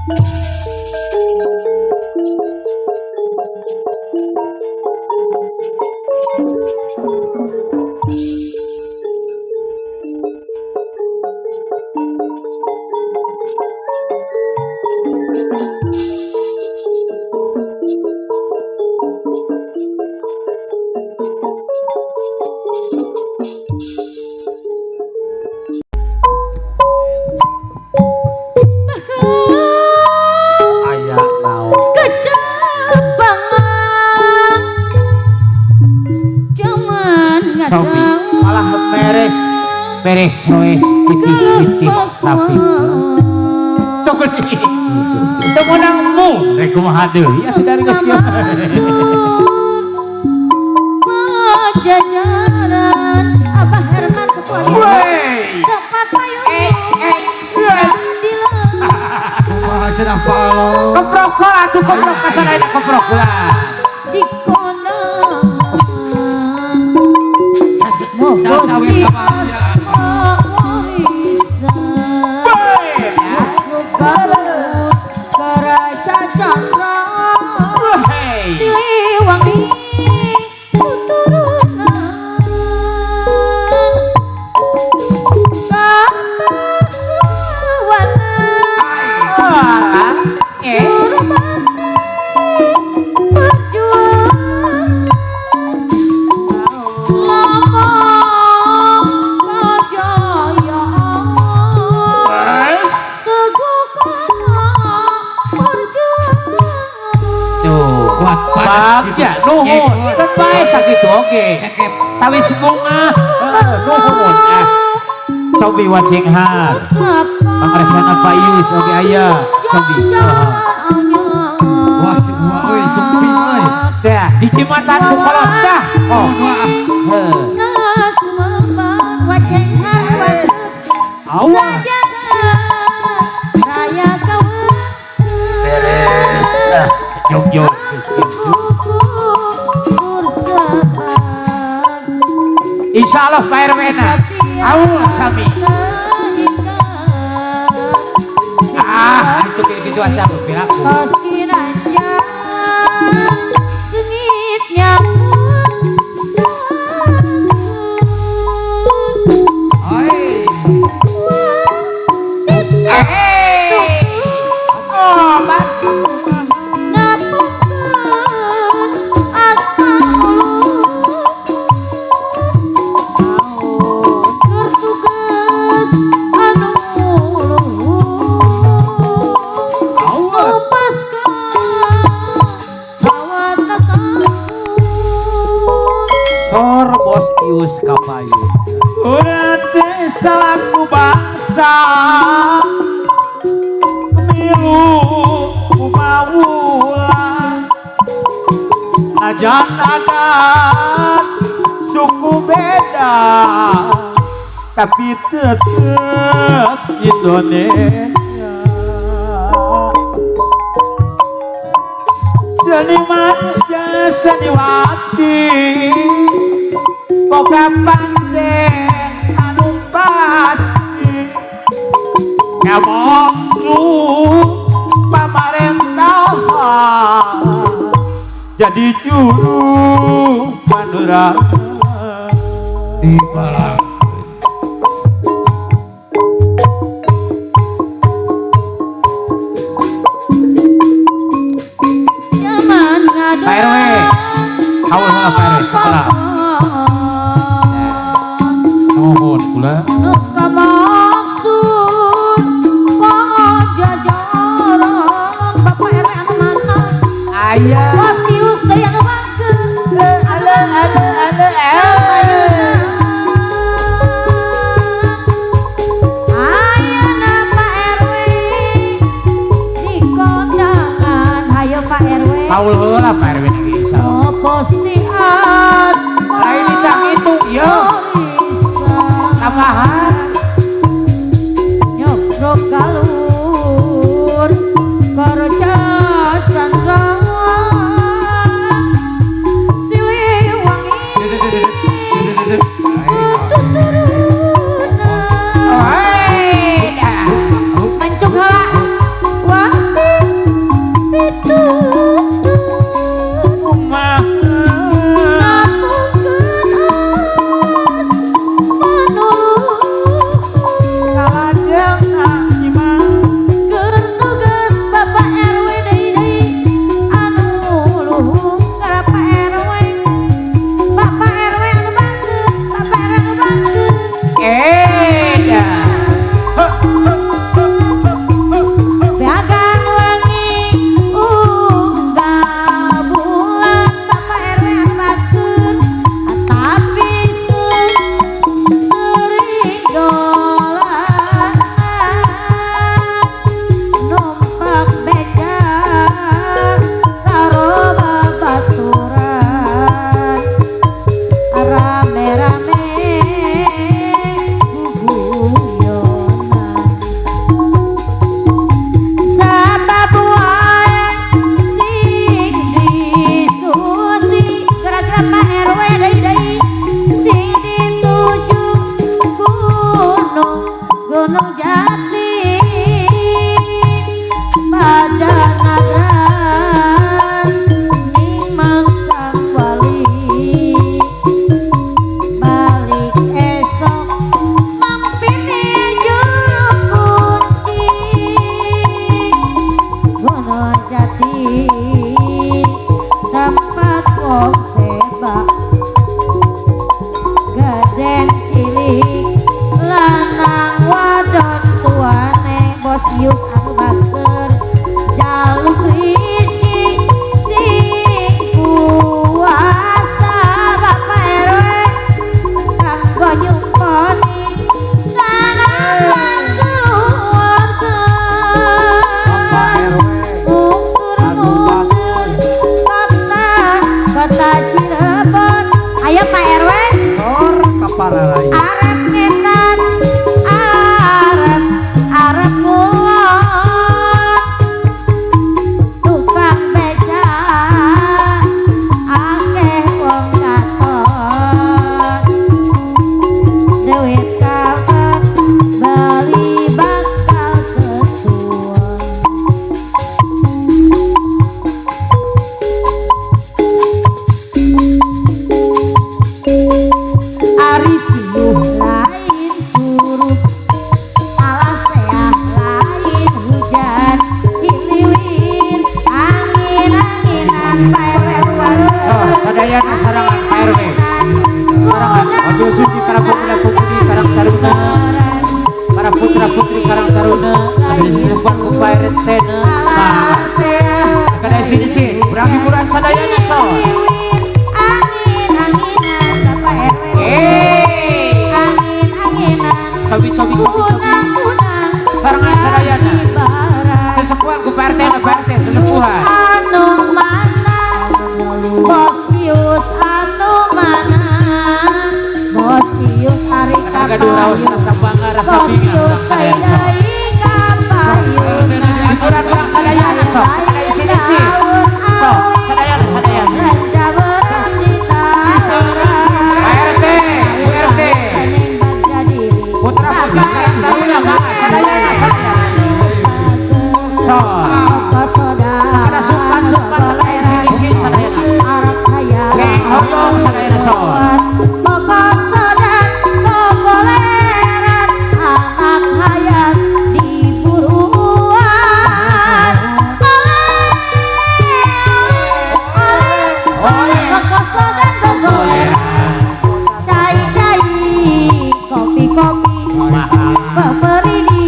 Aya naon? Kecabangan cuman Sofi malah beres beres wes titih titih rapi. Tunggu nih. Tunggu nangmu. Rek kumaha deui atuh dari geus kieu. Pajajaran Abah Herman sekolah Wey. tempat payung. Eh eh yes. Kumaha cenah Pak Alo? Keprok atuh keprok kasar ayeuna keprok lah. Di kondang Sawis Hey. Siliwangi tuturunan kapahlawanan. Ah, eh. Guru bakti perjuangan lambang kejayaan. Wes. Teguh karena perjuangan. Tuh, Kuat bagja nuhun. Kan bae sakitu oge. Tawis bunga. Heeh, nuhun. Eh. Cobi wacenghar. Pangresana Payus oge aya. Cobi. Wah, si gua euy sumping euy. Tah, di Cimatan ku kolot tah. Oh. Heuh. Awas. Beres. Ah, jog-jog geus kitu. Insya Allah Pak RW na. Aul sami. Ah, itu kayak gitu aja piraku. Sengitnya. Ai. Eh. Oh, Pak. Napungkeun asta tur tugas anu luhur. Awas. Lepaskan awatakan. Sor Bos Ius kapayu. Udah teh salaku bangsa milu kumawula najan adat suku beda tapi tetep Indonesia. Seniman seniwati boga pancen anu pasti ngomong pamarentahan jadi juru panura. Di Malang. Zaman ngadu. Pak RW. Awal heula Pak RW sekolah. Nuhun kula. Nu kamaksud pajajaran Bapak RW anu mana? Aya. Bos Ius teh anu bangkeun. Ale ale ale eh. Ayeuna Pak RW di kondangan, hayo Pak RW. Paul heula Pak RW niki insyaallah. Oh, posti as. Lain ditang itu ieu tambahan. Nyobrok galur kerja chandra Siliwangi tuturunan. Hei, dah. Mancung heula wasit. Alasea. Kada sini sih, urang hiburan sadayana sok. Angin-anginan Bapak RW. Eh, Angin-anginan. Cobi cobi cobi cobi. Kunang-kunang. Sarengan sadayana. Barat. Sesepuhan ku Pak RT, Pak RT sesepuhan. Anu mana? Bos Yus anu mana? Bos Yus ari Gaduh raos rasa bangga, rasa Bos bingah Yus urang sadayana sok. deui kapayuna. Aturan urang sadayana sok. Kada sini sih. Sok, sadayana sadayana. Raja berandita. Pak RT, Bu RT. Putra putri Karang Taruna mangga sadayana sadayana. Sok. Kada sungkan-sungkan kada sini sih sadayana. Geng hoyong sadayana sok. Kokosodan kokoleran anak hayam diburuan. Oleh oleh oleh kokosodan kokoleran. Cai cai kopi kopi Mahal. peperi di